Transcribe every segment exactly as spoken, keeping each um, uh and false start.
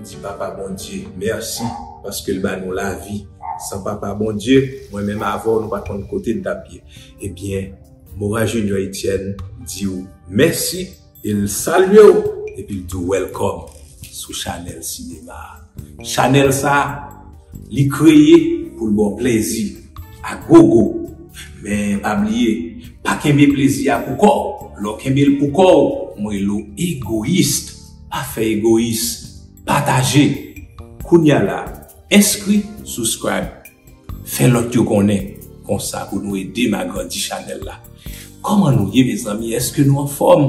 Di Papa Bondye mèsi paske l ba nou lavi. San Papa Bondye, mwen menm avè w, nou pa t konn kote n t ap ye. Ebyen, Mora Junior Etienne di w mèsi, e l salye w, epi l di w welcome sou chanèl sinema a. Chanèl sa a, li kreye pou l ba w plezi a gogo. Men pa bliye, pa kenbe plezi a pou kò w. Lè w kenbe l pou kò w, m rele w egoyis. Pa fè egoyis, pataje. Kounye a la, enskri, subscribe, fè lòt yo konnen. Konsa pou nou ede m agrandi chanèl la. Kòman nou ye, mezanmi? Èske nou anfòm?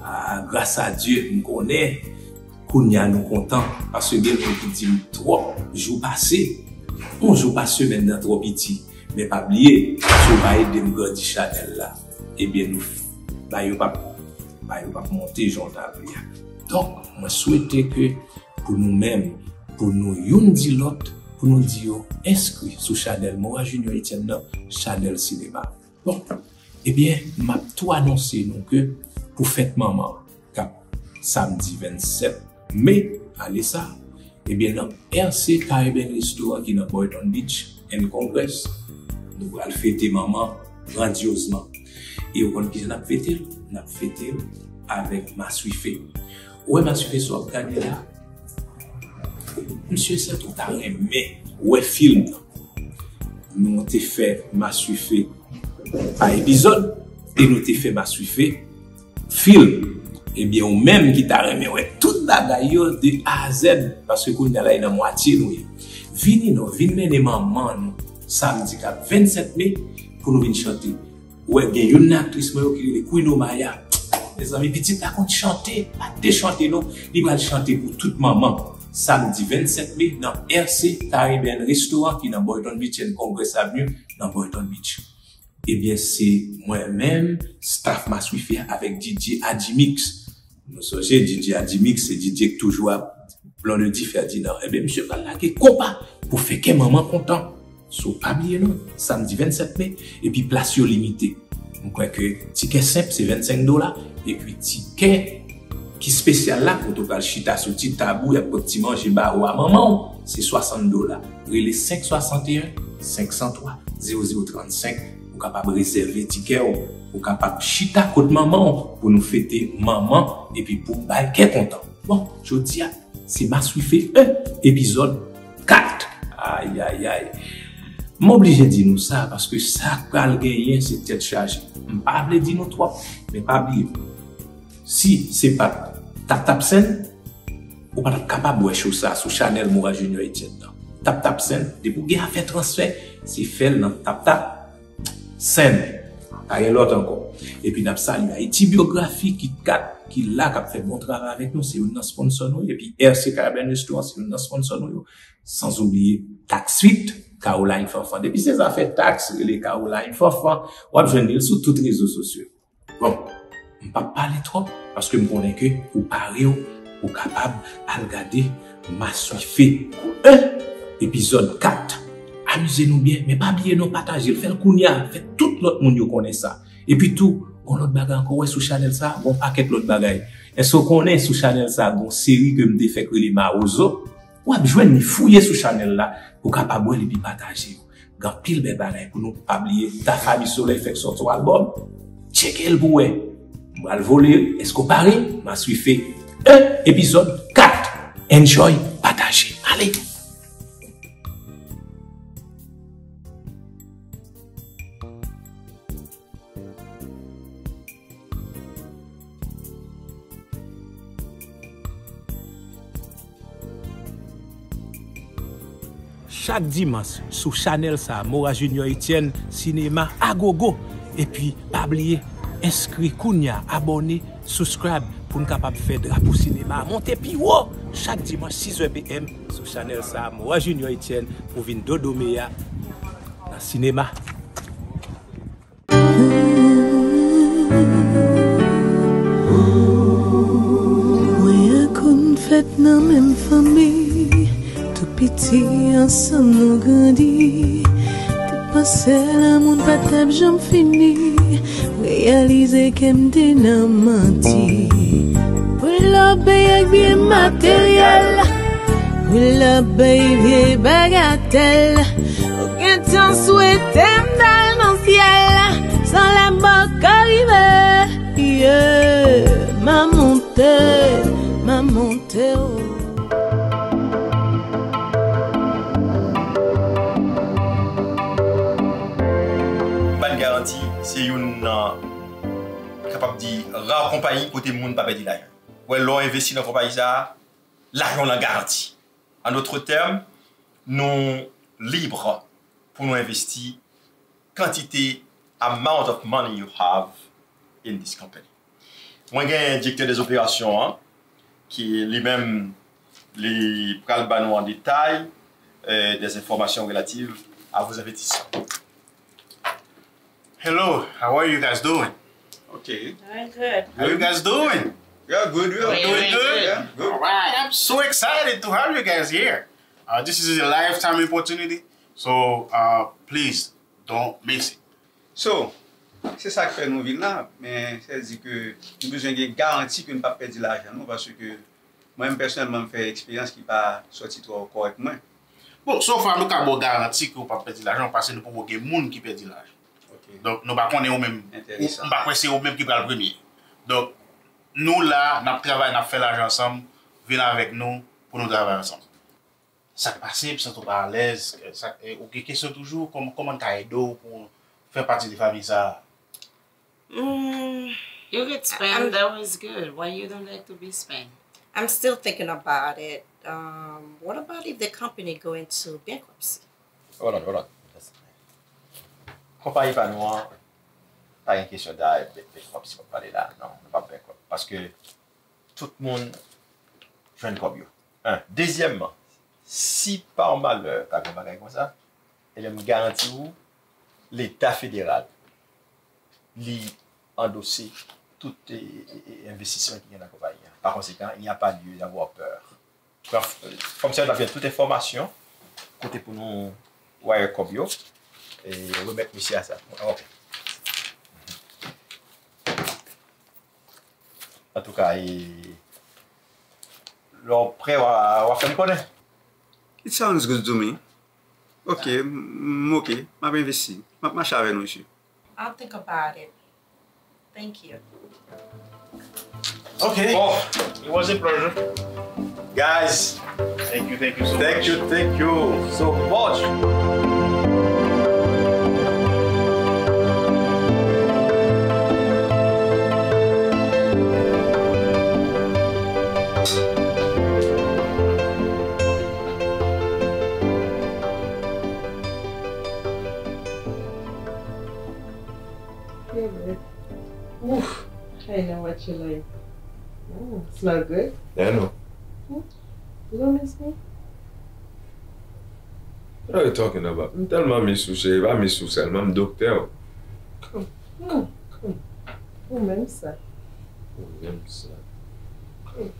Ah, gras a Dye, m konnen kounye a nou kontan, paske gen moun ki di m twòp jou pase. Yon jou pa semèn nan twò piti. Men pa bliye, si w pa ede m grandi chanèl la, ebyen nou, bagay yo p ap, bagay yo p ap monte jan w ta vle a. Donk, mwen swete ke pou nou menm, pou nou youn di lòt, pou nou di yo enskri sou chanèl Mora Junior Etienne nan, chanèl sinema. Bon, ebyen, m ap tou anonse nou ke pou fèt manman k ap samdi vennsèt me ane sa, ebyen, nan R C Caribbean Restaurant ki nan Boynton Beach and Congress, nou pral fete manman grandyozman. E ou konn kijan n ap fete l? N ap fete l avèk maswife. Ou wè maswife sa w ap gade la? Mesye, sèt ou ta renmen wè fim nan. Nou te fè maswife pa epizòd e nou te fè maswife fim. Ebyen, ou menm ki ta renmen wè tout bagay yo de A a Z, paske kounye a la, e nan mwatye nou ye. Vini non, vin mennen manman nou, samdi k ap vennsèt me, pou nou vin chante. Ou wè, gen youn nan aktris mwen yo ki rele Queen Omaya. Mezanmi, pitit la konn chante, pa t de chante non. Li pral chante pou tout manman. Samdi vennsèt me nan R C Caribbean Restaurant ki nan Boynton Beach and Congress Avenue, nan Boynton Beach. Ebyen, se mwen menm, staff maswife a avèk D J Adjimix. Nou sonje, D J Adjimix, se D J k toujou ap Blondedy Ferdinand. Ebyen, misye pral lage konpa pou fè kè manman kontan. So, pa bliye non, samdi vennsèt me, epi plas yo limite. M kwè ke tikè senp se vennsenk dola, epi tikè ki espesyal la, kote w pral chita sou ti tab ou, y ap pot ti manje ba ou a manman w, se swasant dola. Rele senk swasanteyen, senk san twa, zewo zewo trannsenk, ou kapab rezève tikè w, ou kapab chita kot manman w pou nou fete manman, epi pou bay kè kontan. Bon, jodi a, se maswife en, epizòd kat. Ayayay. M oblije di nou sa, paske sa k pral genyen, se tèt chaje. M pa vle di nou twòp, men pa bliye, si se pa t TapTapSend, ou pa t ap kapab wè show sa sou chanèl Mora Junior Etienne nan. TapTapSend, depi w gen afè transfè, se fè l nan TapTap Send. Pa gen lòt ankò. Epi n ap salye Haiti Biographie, KitKat, ki la, k ap fè bon travay avèk nou. Se youn nan sponsò nou yo. Epi R C Caribbean Restaurant, se youn nan sponsò nou yo. Sanzoubliye Tax Suite, Caroline Fanfan. Depi se zafè taks, rele Caroline Fanfan. W ap jwenn li sou tout rezo sosyo. Bon, m p ap pale twòp, paske m konnen ke ou pare w, ou kapab al gade Maswife en, epizòd kat. Amize nou byen, men pa bliye non, pataje l, fè l kounye a, fè tout lòt moun yo konnen sa. Epi tou, yon lòt bagay ankò, w wè sou chanèl sa, gon pakèt lòt bagay. Èske w konnen sou chanèl sa, gon seri ke m te fè k rele Mawozo? W ap jwenn li, fouye sou chanèl la, pou w kapab wè l epi pataje yo. Gen anpil bèl bagay pou nou. Pa bliye, Tafa Mi Solèy fèk sòti yon albòm. Tcheke l pou wè. M pral vole, èske w pare? Maswife en, epizòd kat. Enjoy, pataje. Ale! Chak dimanch sou chanèl sa, Mora Junior Etienne, sinema a gogo. Epi, pa bliye, enskri kounye a, abòne, subscribe, pou n kapab fè drapo sinema a monte pi wo. Chak dimanch, sis è P M, sou chanèl sa, Mora Junior Etienne, pou vin dodo meya nan sinema. Mwen ak ou n fèt nan menm fanmi, tou piti ansanm nou grandi. Te panse lanmou n pa t ap janm fini, reyalize ke m te nan manti. Pou lòbèy ak byen materyèl, Pull up, baby, bagatelle. Ou gentan swete m t al nan syèl. San lè m poko rive. Yeah, m a monte, m a monte, oh. Bank Garanti se youn nan, kapab di, ra konpayi kote moun pa pèdi lajan. Wè, lè w envesti nan konpayi sa a, lajan w lan garanti. En d'autres termes, nou lib pou nou envesti kantite, amount of money you have in this company. Mwen gen direktè dèzoperasyon an, ki li menm, li pral ba nou an detay, euh, des informations relatives à vos investissements. Hello, how are you guys doing? Okay. Doing good. How you guys doing? We are good. We are doing good. Yeah, good. All right, I'm so excited to have you guys here. Uh, this is a lifetime opportunity, so, uh, please don't miss it. So, se sa k fè nou vin la, men sa di ke nou bezwen gen garanti ke nou p ap pèdi lajan nou, paske mwen menm pèsonèlman m fè eksperyans ki pa sòti twò kòrèk mwen. Bon, so far nou ka ba w garanti ke w p ap pèdi lajan w, paske nou poko gen moun ki pèdi lajan. Ok. Donk, nou pa konnen ou menm, ou, m pa kwè se ou menm ki pral premye. Donk, nou la, n ap travay, n ap fè lajan ansanm, vin avèk nou pou nou travay ansanm. Sa k pase pou w santi w pa alèz? Sa, e, ou gen kesyon toujou? Kòman, kòman n ka ede w pou w fè pati de fanmi sa a? Mm, you could spend, I'm that was good. Why you don't like to be spent? I'm still thinking about it. Um, what about if the company go into bankruptcy? Hold on, hold on. Konpayi pa nou an, pa gen kesyon de bankruptcy w ap pale la. Non, nou p ap bankrupt. Paske tout moun jwenn kòb yo. En. Dezyèmman, si pa yon malè ta gen bagay konsa, ebyen, m garanti w, Leta federal, li andose tout, e, e, e, envestisman ki gen nan konpayi an. Pa konsekan, il n'y a pas lieu d'avoir peur. Kòm sa, n ap jwenn tout enfòmasyon, kote pou nou wire kòb yo, e remèt mesye a sa. Ok. Antouka, e, lè w prè, w a, w a fè m konnen. It sounds good to me. Ok, m, m ok. M ap envesti. M ap mache avè nou, mesye. I'll think about it. Thank you. Okay. Oh, it was a pleasure. Guys, thank you, thank you so much. Thank you, thank you so much. Oof, I know what you like. Mm, smell good. Yeah, I know. Mm. You don't miss me? What are you talking about? M tèlman miss ou, cheri. Pa miss ou sèlman, m doktè w. Come, come, come. Ou menm sa. Ou menm sa. Come.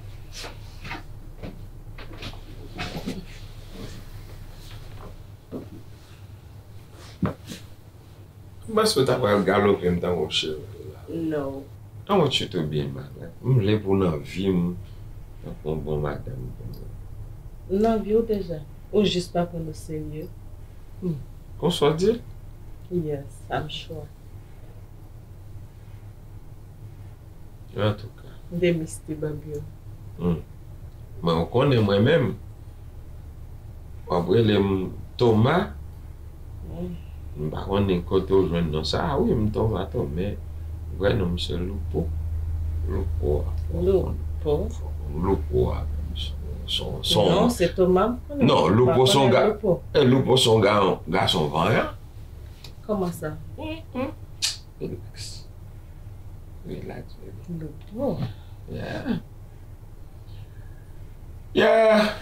M panse w ta pral galope m tankou yon cheval la. No. I want you to be in my life. M vle pou w nan vi m tankou yon bon madanm pou mwen. M nan vi w deja. Ou jis pa pran m o serye. Hmm. Konsa w di l? Yes, I'm sure. Antouka. M te miss ti bab yo. Hmm. Men ou konnen mwen menm. W ap rele m Toma. Hmm. M pa konnen kote w jwenn non sa a. Wi, m Toma tou, men vrè non m se Loupo. Loupo a. Loupo? Loupo a menm. Son, son, non, se Toma m konnen. Non, Loupo se yon ga-, eh, Loupo se yon ga-, gason vanyan. Kòman sa? Hmm, hmm. Relax. Relax, baby. Loupo. Yeah. Yeah.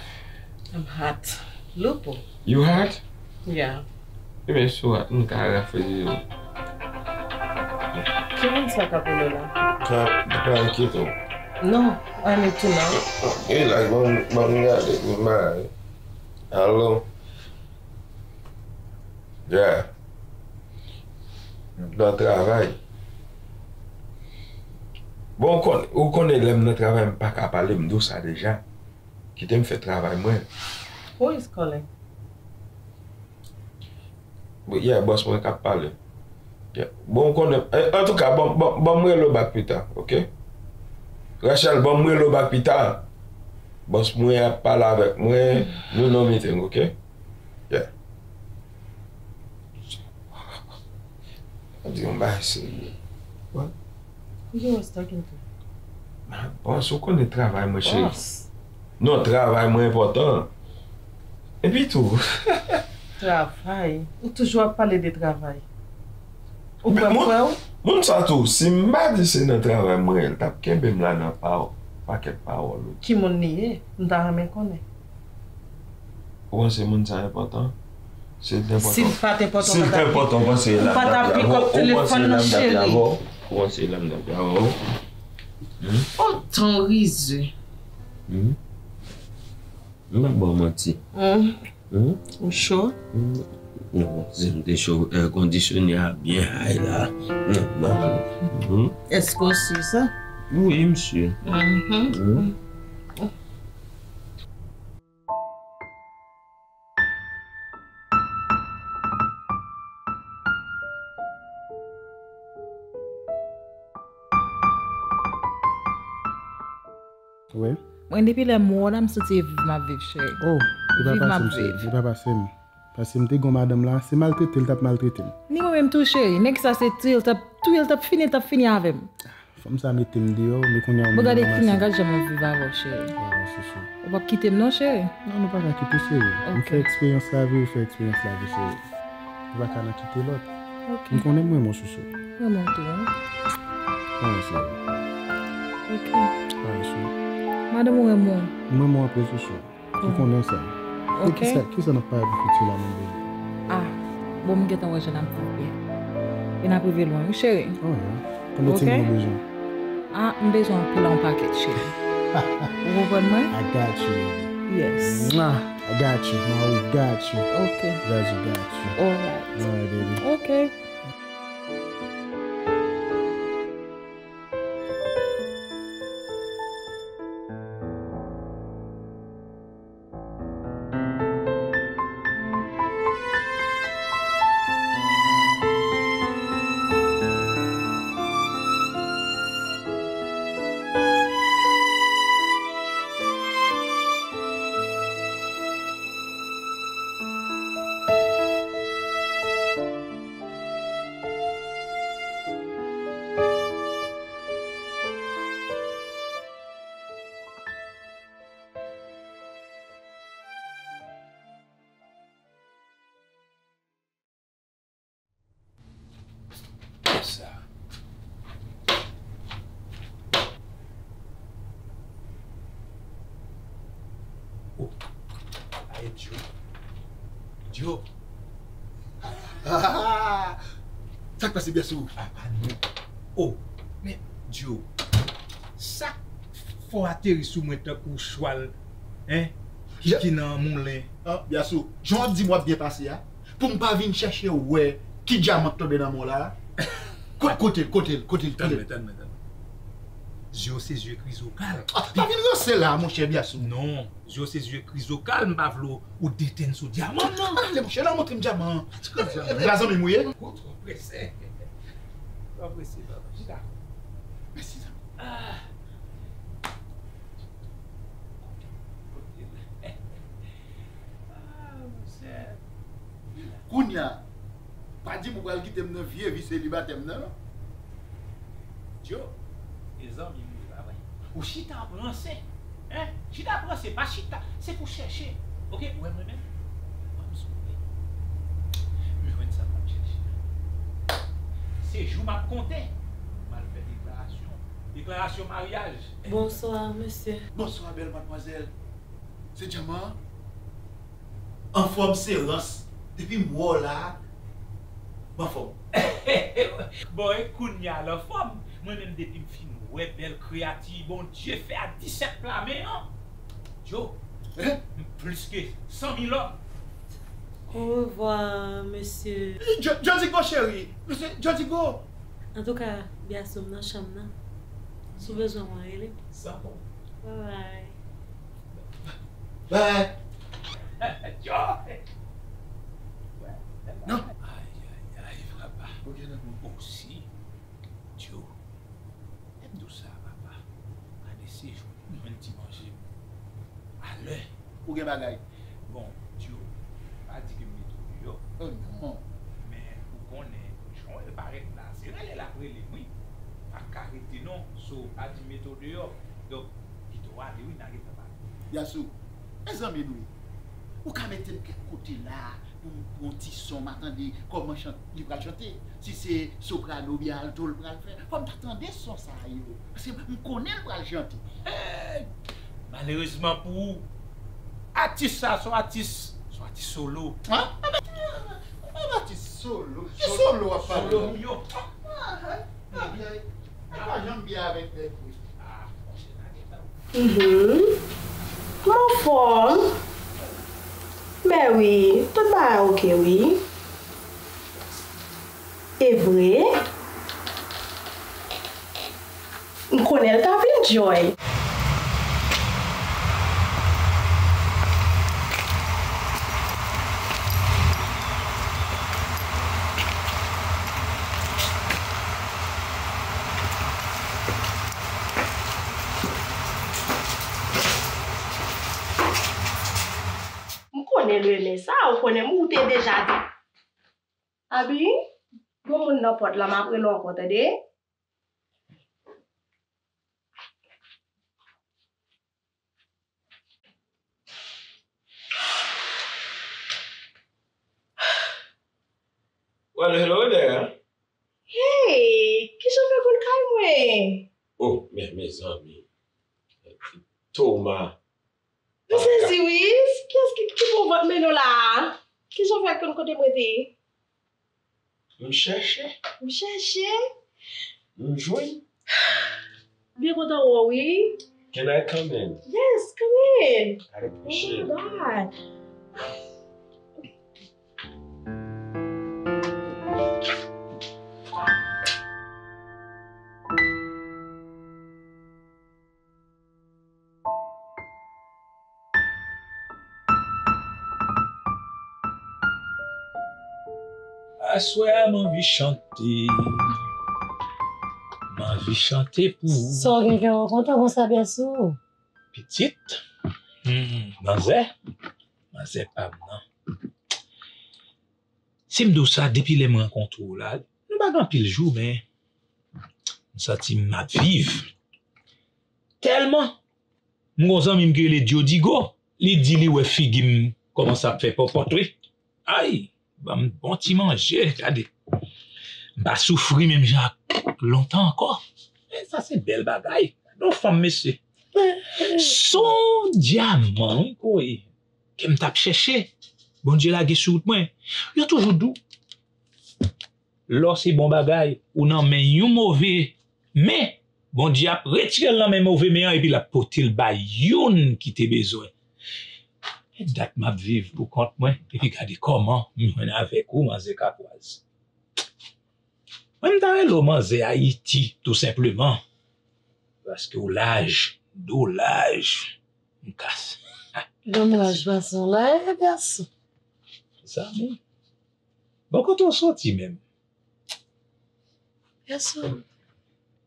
I'm hot. Loupo. You hot? Yeah. Ebyen, si w hot, m ka rafreji w. Ki moun sa k ap rele la? Pa, pa enkyete w. Non, I need to know. Relax, ban m, ban m gade, m mare. Alo? Yeah. Nan travay. Bon, ou konn-, ou konnen lè m nan travay, m pa ka pale, m di w sa deja. Kite m fè travay mwen. Who is calling? Yeah, bòs mwen k ap pale. Yeah. Bon, ou konnen, eh, antouka, ban, ban, ban m rele w back pita, oke? Rachel, ban m rele w back pita. Bòs mwen ap pale avèk mwen, nou nan meeting, oke? Yeah. Di yon bagay serye. What? Who you was talking to? Bòs, ou konnen travay mwen, cheri. Bòs. Non, travay mwen enpòtan. Epi tou. Travay? Ou toujou ap pale de travay. Ou kwè m kwè w? Moun sa tou, si m pa di se nan travay mwen, l t ap kenbe m la nan pa, pakèt pawòl ou. Ki moun li ye? M ta renmen konnen. Ou panse moun sa enpòtan? Si l t enpòtan, si l pa t enpòtan, si l t enpòtan, ou panse l ap pike telefòn nan, cheri? Ou panse l ap avè w? Ou panse l ap avè w? Hmm? Oh, tan rize. Hmm? M pa ba w manti. Hmm. Hmm? Ou cho? Hmm. Non, si m te cho, èkondisyone a byen high la. Hmm, non. Hmm. Èske w si sa? Wi, m si. Mhm. Hmm. Wi. Mwen, depi lè m wè w la, m santi e viv m ap viv, cheri. Oh, li pa pase m, cheri. Li pa pase m. Paske m te gon madanm la, se maltrete l t ap maltrete m. Ni mwen menm tou, cheri. Nèg sa se touye l t ap touye l, t ap fini, l t ap fini avè m. Fanm sa mete m deyò, men kounye a ou menm ou ranmase m. Bon, gade kounye a, gad jan m ap viv avè w, cheri. Waw, chouchou. Ou p ap kite m non, cheri? Non, nou pa ka kite, cheri. M fè eksperyans lavi, ou fè eksperyans lavi, cheri. Nou pa ka nan kite lòt. Ok. M konnen m renmen w, chouchou. Renmen w tou, wi. Alright, cheri. Ok. Alright, chou. Madanm ou renmen w? M renmen w anpil, chouchou. Ou konnen sa. E kisa, kisa n ap pare pou fiti la menm, baby? Ah, bon, m gentan wè jan n ap viv byen. E n ap rive lwen, wi, cheri. Oh, yeah. Konbyen ti moun ou bezwen? Ah, m bezwen anpil, yon pakèt, cheri. Ou konprann mwen? I got you, baby. Yes. Mwah! I got you, Maui got you. Ok. Zazu got you. Alright. Alright, baby. Ok. Sa. Oh. Aye, Djo. Djo. Sa k pase, Byasou? Ah, pa nou. Oh, men, Djo. Sa k fè w ateri sou mwen tankou chwal, hein? Ki, ki nan moulen. Ah, Byasou, jan w ap di m w ap byen pase a, pou m pa vin chèche wè ki dyaman k tonbe nan men w la. Ko-, kote l, kote l, kote l, kote l? Tann mwen, tann mwen, tann mwen. Zye w se zye krizokal. Ah, pa vin ranse la, monchè Byasou. Non, zye w se zye krizokal, m pa vle w detenn sou dyaman nan. Ale, monchè, la montre m dyaman an. Ala zanmi m ou ye. Ou twò prese. Twò prese, papa. Chita. Mèsi, zanmi. Ah. Ah, monchè. Kounye a, pa di m ou pral kite m nan vye vi selibatè m nan, non. Djo, e zanmi m ou ye, pa vre? Ou chita ap ranse, hein? Chita ap ranse, pa chita, se pou chèche. Ok, ou wè mwen menm? Ban m souple. M jwenn sa m ap chèche. Se jou m ap konte. M al fè deklarasyon. Deklarasyon maryaj. Bonsoir, monsieur. Bonsoir, belle mademoiselle. Se dyaman an? Anfòm se rans. Depi m wè w la, m anfòm. Bon, e kounye a l anfòm. Mwen menm, depi m fin wè bèl kreyati Bondye fè a disèt plamen an, Djo, m plis ke san mil lòm. Au revoir, monsieur. Djo-, Jodigo cheri. Mesye Jodigo. Antouka, Byasou, m nan chanm nan. Si w bezwen mwen, rele m. Sa bon. Bye bye. Eh. Joe. Non. Ay, ay, ay, papa. Ok, dakò. Osi, Joe. Lè m di w sa, papa. Gade se jou m jwenn ti manje m alè. Ou gen bagay. Bon, Joe, pa di ke m mete w deyò. Oh non. Men ou konnen, jan w wè l parèt la, se rele l ap rele m, wi. M p ap ka rete non. So, pa di m mete w deyò. Donk, kite w ale, wi, n a gentan pale. Yasou, mezanmi nou ye. Ou ka mete m kèk kote la pou m pran ti son, m a tande kòman chan-, li pral chante. Si se soprano oubyen alto l pral fè, fò m ta tande son sa yo. Paske m konnen l pral chante. Hey! Malerezman pou ou, atis sa se yon atis, se yon atis solo. An? Anben, anben, atis solo. Ki solo w ap pale la? Solo m yo. Ah, ah, ah, byen. Sa pa janm byen avèk nèg vre. Mhm. M anfòm. Ben wi, tout bagay oke wi. E vre? M konnen l ta vin, Joy. M konnen l renmen sa, ou konnen m, ou te deja di. Abi, gon moun nan pòt la, m ap rele w ankò, tande? Well, hello there. Hey, kijan w fè konn kay mwen? Oh, men, mezanmi. Toma. M sezi wi. Kiyès ki, ki pran vant mennen w la a? Kijan w fè konn kote mwen te ye? M chèche. M chèche. M jwenn. Byen kontan wè w wi. Can I come in? Yes, come in. I appreciate it. Oh my God. Aswè a m anvi chante. M anvi chante pou ou. Sa w gen kè w kontan konsa, Byasou? Pitit. Hmm, manzè. Manzè pa m nan. Si m di w sa, depi lè m rankontre w la, nou pa gen anpil jou, men m santi m ap viv. Tèlman, m gon zanmi m ki rele Jodigo, li di li wè figi m kòmanse ap fè pòpòt, wi. Ay, ban m bon ti manje, gade. M pa soufri menm jan ak lontan ankò. Men sa se bèl bagay. Gade yon fanm, mesye. S on dyaman, wi, koye. Ke m t ap chèche. Bondye lage sou wout mwen. Yo toujou di w, lò se bon bagay, ou nan men yon move men, Bondye ap retire l nan men move men an epi l ap pote l bay youn ki te bezwen. Gen dat m ap viv pou kont mwen, epi gade kòman m jwenn avèk ou, manzè Kapwaz. Mwen, m ta rele w manzè Ayiti, tou senpleman. Paske w laj, do laj, m kas. Lòm laj fason la, e, gason. Zanmi. Bon, kote w soti menm? Gason.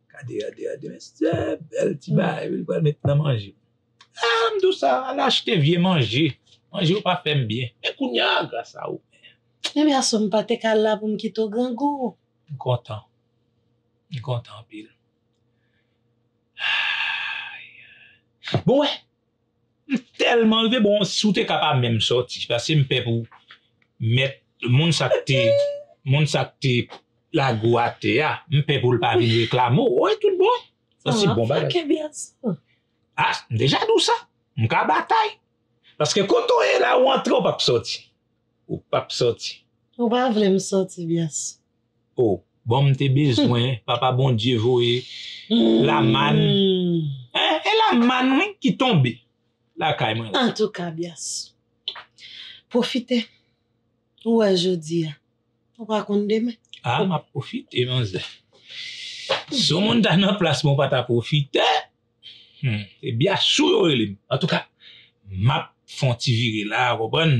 Gade, gade, gade, men se bèl ti bagay, wi, l pral met nan manje. Ah, m di w sa, al achte vye manje. Manje yo pa fè m byen. Men kounye a, gras a ou. Men gason, m pa te ka la pou m kite w grangou. M kontan. M kontan anpil. Bon, wè, m tèlman rive, bon, si w te ka pa menm sòti, paske m pè pou mèt, moun sa k te, moun sa k te lage w atè a, m pè pou l pa vin reklame w. Wi, tout bon. Sa se bon bagay. Fè byen sa. Ah, m deja di w sa. M ka batay. Paske kote w ye la, ou antre, ou p ap sòti. Ou p ap sòti. Ou pa vle m sòti, Byasou. O, bon, m te bezwen, Papa Bondye voye lamann. Hein? E lamann, wi, ki tonbe lakay mwen la. Antouka, Byasou, pwofite. Ou wè jodi a, ou pa konn demen. Ah, m ap pwofite, manzè. Si yon moun ta nan plas mwen, ou pa ta pwofite. Hmm, se Byasou yo rele m. Antouka, m ap fè yon ti vire la, konprann?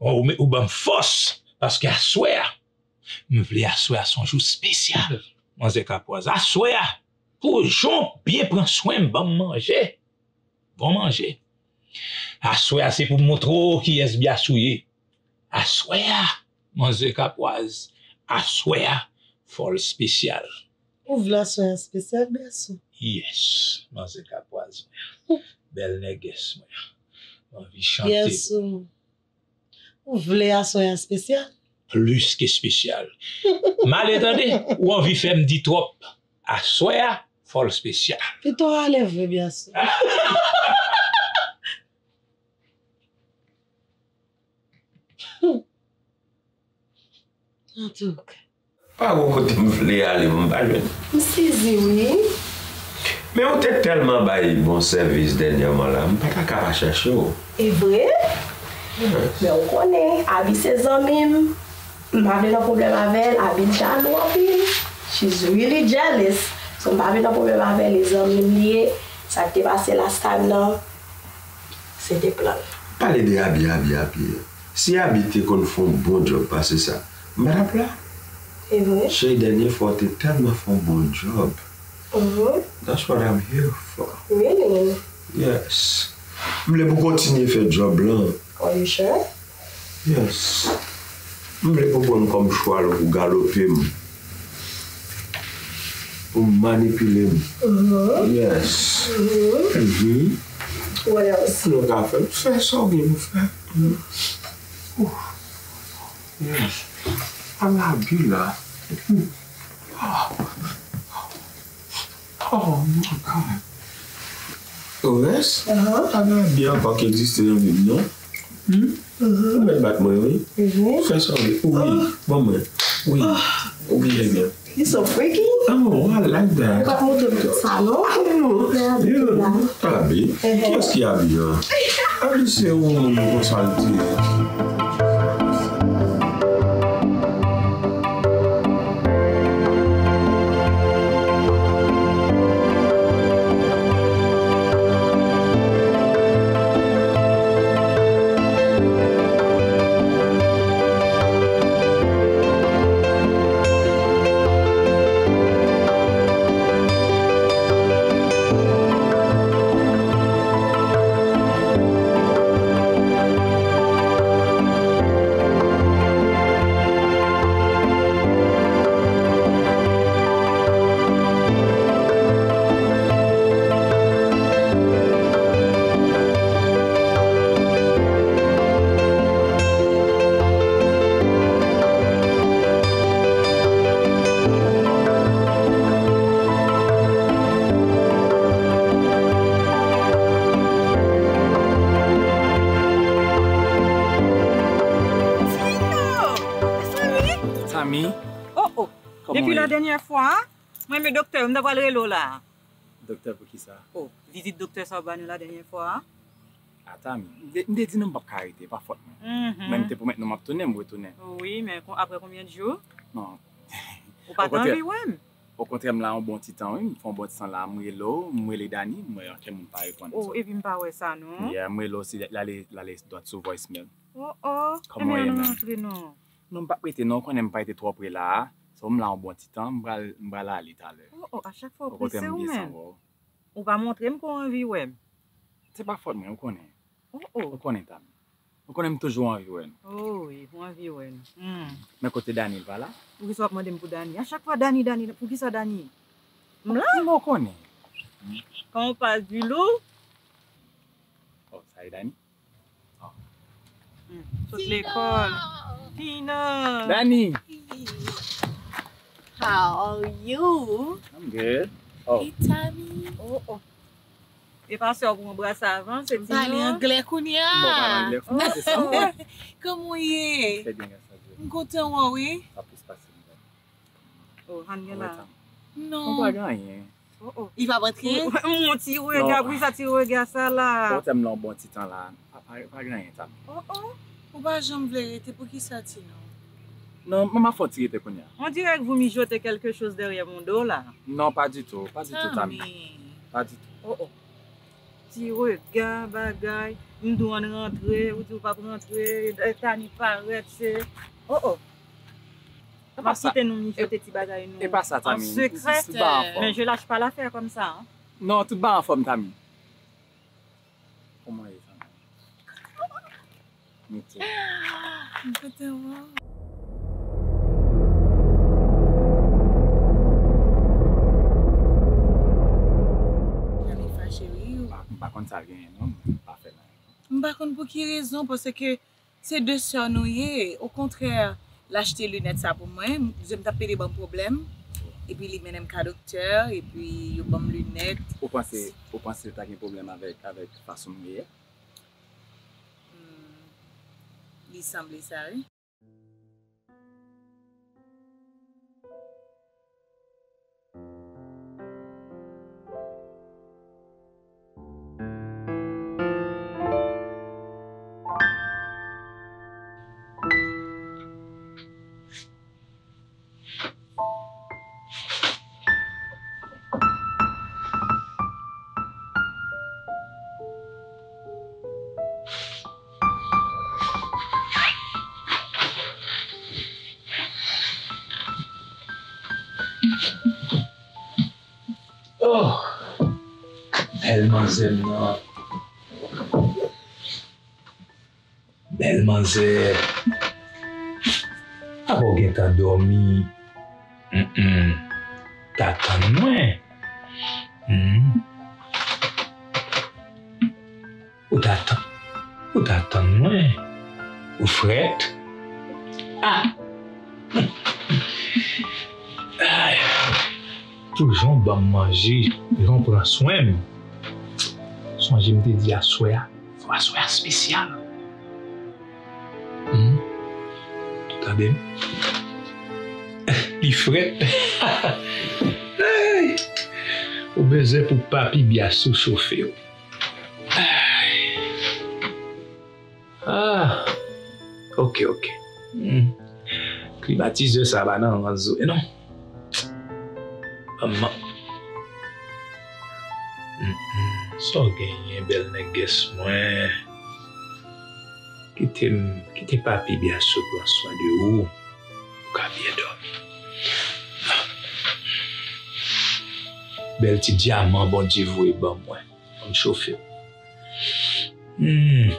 Ou, ou ban m fòs, paske aswè a, m vle aswè a se yon jou espesyal. Manzè Kapwaz, aswè a, pou jan w byen pran swen m, ban m manje. Bon manje. Aswè a, se pou m montre w kiyès Byasou ye. Aswè a, manzè Kapwaz, aswè a, fò l espesyal. Ou vle aswè a espesyal, Byasou? Yes, manzè Kapwaz mwen. Bèl nègès mwen. M anvi chante. Byasou. Ou vle aswè a espesyal? Plis ke espesyal. M ale tande, ou anvi fè m di twòp. Aswè a, fò l espesyal. Pito w ale vre, Byasou. Antouka. Pa gon kote m vle ale, m pa jwenn. M sezi, wi. Men ou te tèlman bay bon sèvis dènyèman la, m pa ta ka pa chèche w. E vre? Yes. Men ou konnen, Abi se zanmi m. M pa vle nan pwoblèm avè l, Abi l jalou anpil. She's really jealous. So, m pa vle nan pwoblèm avè l, e zanmi m li ye. Sa k te pase last time nan, se te plan l. Pale de Abi, Abi, Abi. Si Abi te konn fè yon bon djòb pase sa, m pa t ap la. E vre? Cheri, dènye fwa w te tèlman fè yon bon djòb. Mhm. That's what I'm here for. Really? Yes. M vle pou w kontinye fè djòb lan. Are you sure? Yes. M vle pou w pran m kòm chwal ou pou w galope m. Pou w manipile m. Mhm. Yes. Mhm. Mhm. What else? Pou nou ka fè, fè sa w gen pou fè. Mhm. Ooh. Yes. Ala Abi la. Oh. Oh my God. Owens, pa gen Abi ankò ki egziste nan vi m, non. Hmm? Ou mèt bat mwen, wi. Fè sa, wi. Wi, ban mwen. Wi. Ou byen, byen. You so freaky. Oh, I like that. Ou pa t montre m tout sa, non? Oh, yeah, yeah. Abi. Kiyès ki Abi an? Abi se yon moun konsa l te ye. Tami. Oh, oh. Depi la dènyè fwa, mwen menm doktè, m ta pral rele w la. Doktè pou kisa? Oh, vizit doktè sa w ba nou la dènyè fwa a. Ata, m te, m te di nou m p ap ka rete, pa fòt mwen. Mhm. Men m te pwomèt nou m ap tounen, m retounen. Wi, men kon, apre konbyen de jou? Non. Ou pa t anvi wè m? Okontrè, m la yon bon ti tan, wi. M fè yon bon ti tan la, m rele w, m rele Dani, m wè ankenn moun pa reponn. Oh, epi m pa wè sa, non. Yeah, m rele w, se l ale, l ale dwat sou voicemail. Oh, oh. Kòman w ye, man? Ann rantre, non. Non, m p ap rete, non, ou konnen m pa rete twò pre la a. So, m la yon bon ti tan, m pral, m pral ale talè. Oh, oh, a chak fwa w prese ou menm. Ou pa montre m ke w anvi wè m. Se pa fòt mwen, ou konnen. Oh, oh. Ou konnen, Tami. Ou konnen m toujou anvi wè nou. Oh, wi, ou anvi wè nou. Hmm. Men kote Dani, l pa la? Poukisa w ap mande m pou Dani? A chak fwa Dani, Dani, poukisa Dani? M la? Ou konnen. Comment on passe du loup? Oh, sa e Dani? Hmm, sot lekòl. Tina! Dani! How are you? I'm good. Oh. Hey, Tami. Oh, oh. E pa sè w pou anbrase avan, se Tina. M pale anglè kounye a. Bon, pale anglè kounye a, se sa m wè. Kòman w ye? Trè byen, gras a Dye. M kontan wè w, wi. Sa plis pase m wè. Oh, Hann gen la. Non. Ou pa gen anyen. Oh, oh. Li p ap antre? M wè yon ti rega, poukisa ti rega sa la? Ou te m nan yon bon ti tan la. Pa, pa, pa gen anyen, Tami. Oh, oh. Ou pa janm vle rete, poukisa, Tina? Non, m ap fè yon ti rete kounye a. On dirait que vous mijotez quelque chose derrière mon dos la. Non, pas du tout, pas du tout, Tami. Tami. Pas du tout. Oh, oh. Ti rega, bagay, m di w ann rantre, ou di w p ap rantre, Tani parèt, se, oh, oh. M ap kite nou mijote ti bagay nou an sekrè, mais je lâche pas l'affaire comme ça, hein. Non, tout bagay anfòm, Tami. Kòman ye, Tami? Mete. M kontan wè w. Tami fache, wi. M pa, m pa konn sa l genyen, non. M pa fè nan. M pa konn pou ki rezon, paske se de sè nou ye. Okontrè, l achte linèt sa pou mwen. M, je m t ap pede ban m pwoblèm. Epi li mennen m ka doktè, epi yo ban m linèt. Ou panse, ou panse l ta gen pwoblèm avèk, avèk fason m ye a? Hmm, li sanble sa, wi. Oh, bèl manzè m nan. Bèl manzè. Apa w gentan dòmi? Mm-mm. Ta tann mwen. Hmm. Ou ta tann, ou ta tann mwen. Ou frèt. Ah! Ay. Toujou ban m manje, toujou pran swen m. Sonje m te di aswè a, fò aswè a espesyal. Hmm? Tande m. Li frèt. Ay! Ou bezwen pou Papi Byasou chofe w. Ay! Ah! Ok, ok. Hmm. Klimatizè sa pa nan rans vre non. Manman. Mm, mm. Sa w genyen, bèl nègès mwen? Kite m, kite Papi Byasou pran swen de ou. Ou ka byen dòmi. Bèl ti dyaman Bondye voye ban mwen. Ban m chofe w. Mm.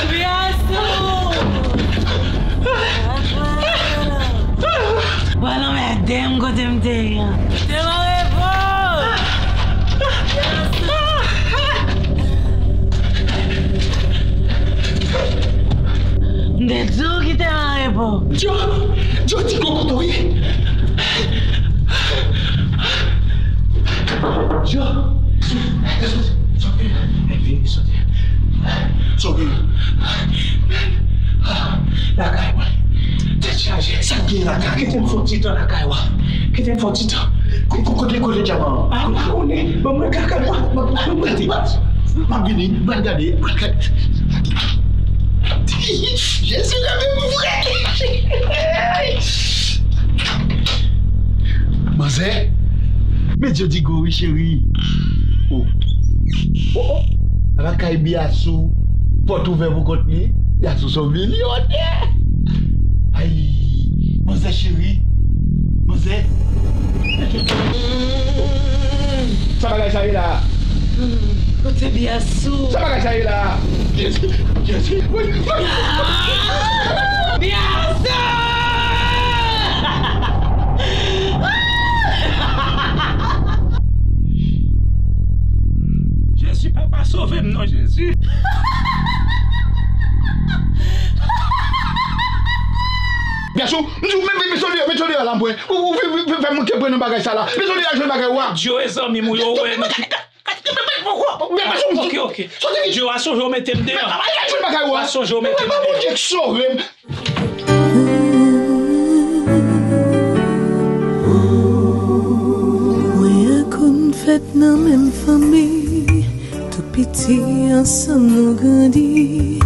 Byasou! Pral anmède m kote m te ye a. Te mare po! M te di w kite m an repo. Djo! Djo, ti koko tou ye. Djo! Vini soti. Soti. Lakay mwen. Tèt chaje. Sa k gen lakay? Kite m fè yon ti tan lakay ou a. Kite m fè yon ti tan. Ko-, ko-, kote, kote dyaman an? A, m pa konnen. Ban mwen kaka. M ap gade. M ap vini. M ap gade. M ap gade. Jezi, gade pou frè. Manzè. Men Jodigo wi, cheri. Oh. Oh, oh. Lakay Byasou. Pòt ouvè pou kont li. Byasou se yon milyonè. Ay, manzè cheri. Manzè. Sa bagay sa ye la? Kote Byasou? Sa bagay sa ye la? Jezi, Jezi. Wi, wi. Ah! Byasou! Papa, sove m non, Jezi. Gason, m di w, men, men, men, sòti deyò, men, sòti deyò la, mwen. Ou, ou fè, fè, fè, fè moun te pran nan bagay sa la. Men, sòti deyò, jwenn bagay ou a. Djo e zanmi m ou yo, wè, nan... Ok, ok. Djo a sonje w mete m deyò. A sonje w mete m deyò. Mwen ak ou n fèt nan menm fanmi. Tou piti ansanm nou grandi.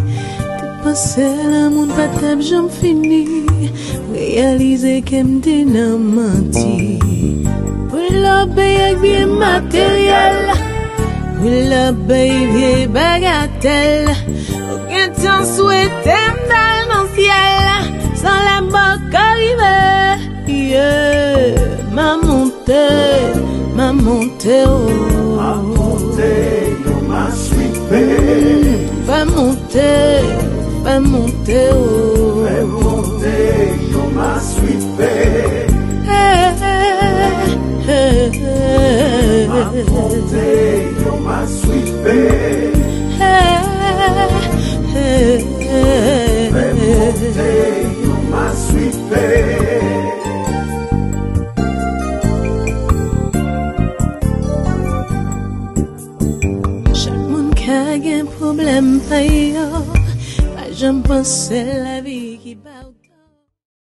Te panse lanmou n pa t ap janm fini. Reyalize ke m te nan manti. Pou lòbèy ak byen materyèl. Pou lòbèy vye bagatèl. Ou gentan swete m t al nan syèl. San lè m poko rive. Yeah, m a monte, m a monte, oh. M a monte, yo, m a swipe. Fè monte, fè monte, oh. Fè monte, yo, m a swipe. Hey, hey, hey, hey. M a monte, yo, m a swipe. Hey, hey, hey, hey. Fè monte, yo, m a swipe. Chak moun ka gen pwoblèm pa yo. Pa janm panse lavi